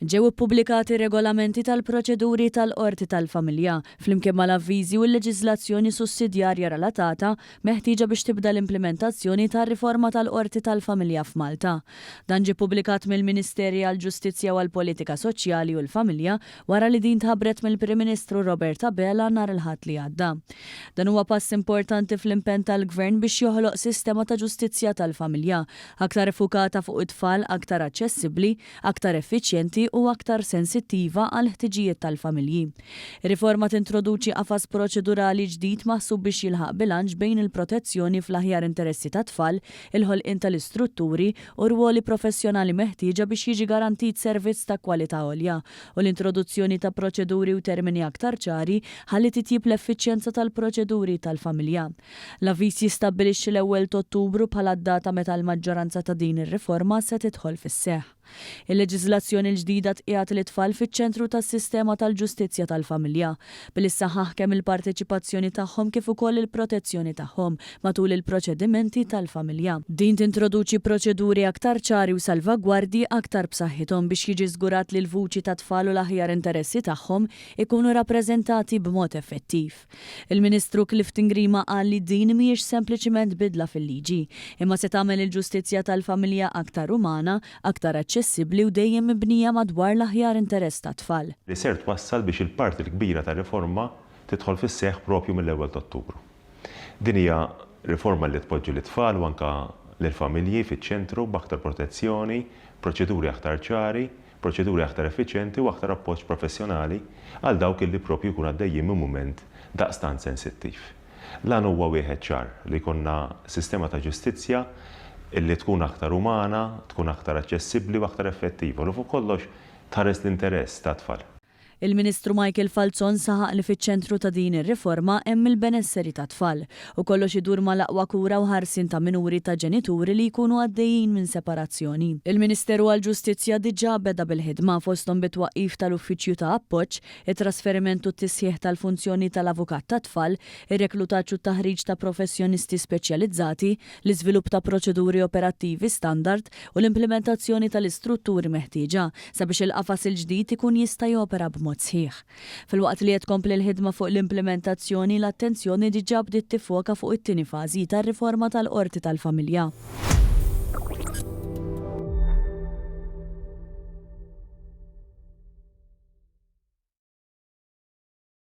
Ġew ippubblikati r-Regolamenti tal-Proċeduri tal-Qorti tal-Familja, flimkien mal-avviżi u l-leġiżlazzjoni sussidjarja relatata meħtieġa biex tibda l-implimentazzjoni tar-riforma tal-Qorti tal-Familja f'Malta. Dan ġie ppubblikat mill-Ministeri għall-Ġustizzja u għall-Politika Soċjali u l-Familja wara li din tħabbret mill-Prim Ministru Robert Abela nhar il-Ħadd li għadda. Dan huwa pass importanti fl-impenn tal-Gvern biex joħloq sistema ta' ġustizzja tal-familja aktar iffukata fuq it-tfal, aktar aċċessibbli, aktar effiċjenti u aktar sensittiva għall-ħtiġijiet tal-familji. Ir-riforma tintroduċi qafas proċedurali ġdid maħsub biex jilħaq bilanċ bejn il-protezzjoni fl-aħjar interessi tat-tfal, il-ħolqien tal-istrutturi u r-rwoli professjonali meħtieġa biex jiġi garantit servizz ta' kwalità għolja, u l-introduzzjoni ta' proċeduri u termini aktar ċari ħalli titjib l-effiċjenza tal-proċeduri tal-familja. L-avviż jistabbilixxi l-ewwel t'Ottubru bħala d-data meta l-maġġoranza ta' din ir-riforma se tidħol fis-seħħ. Il-leġiżlazzjoni l-ġdida tqiegħed lit-tfal fiċ-ċentru tas-sistema tal-ġustizzja tal-familja, billi ssaħħaħ kemm il-parteċipazzjoni tagħhom kif ukoll il-protezzjoni tagħhom matul il-proċedimenti tal-familja. Din tintroduċi proċeduri aktar ċari u salvagwardji aktar b'saħħithom biex jiġi żgurat li l-vuċi tat-tfal u l-aħjar interessi tagħhom ikunu rappreżentati b'mod effettiv. Il-Ministru Clifton Grima qal li din mhijiex sempliċiment bidla fil-liġi, imma se tagħmel il-ġustizzja tal-familja aktar umana, aktar aċċessibbli u dejjem mibnija madwar l-aħjar interess tat-tfal. Li ser twassal biex il-parti l-kbira tar-riforma tidħol fis-seħħ propju mill-ewwel t'Ottubru. Din hija riforma li tpoġġi lit-tfal u anke lill-familji fiċ-ċentru b'aktar protezzjoni, proċeduri aktar ċari, proċeduri aktar effiċjenti u aktar appoġġ professjonali għal dawk illi proprju jkunu għaddejjin minn mument daqstant sensittiv. L-għan huwa wieħed ċar, li jkollna sistema ta' ġustizzja illi tkun aktar umana, tkun aktar aċċessibbli u aktar effettiva u li fuq kollox tħares l-interess tat-tfal. Il-Ministru Michael Falzon saħaq li fiċ-ċentru ta' din ir-riforma hemm il-benesseri tat-tfal u kollox idur mal-aqwa kura u ħarsien ta' minuri ta' ġenituri li jkunu għaddejjin minn separazzjoni. Il-Ministeru għall-Ġustizzja diġà beda bil-ħidma, fosthom bit-twaqqif tal-Uffiċċju ta' Appoġġ, it-trasferiment u t-tisħiħ tal-funzjoni tal-Avukat tat-Tfal, ir-reklutaġġ u t-taħriġ ta' professjonisti speċjalizzati, l-iżvilupp ta' proċeduri operattivi standard u l-implimentazzjoni tal-istrutturi meħtieġa sabiex il-qafas il-ġdid ikun jista' jopera b'mod sħiħ. Filwaqt li qed tkompli l-ħidma fuq l-implimentazzjoni, l-attenzjoni diġà bdiet tiffoka fuq it-tieni fażi tar-riforma tal-Qorti tal-Familja.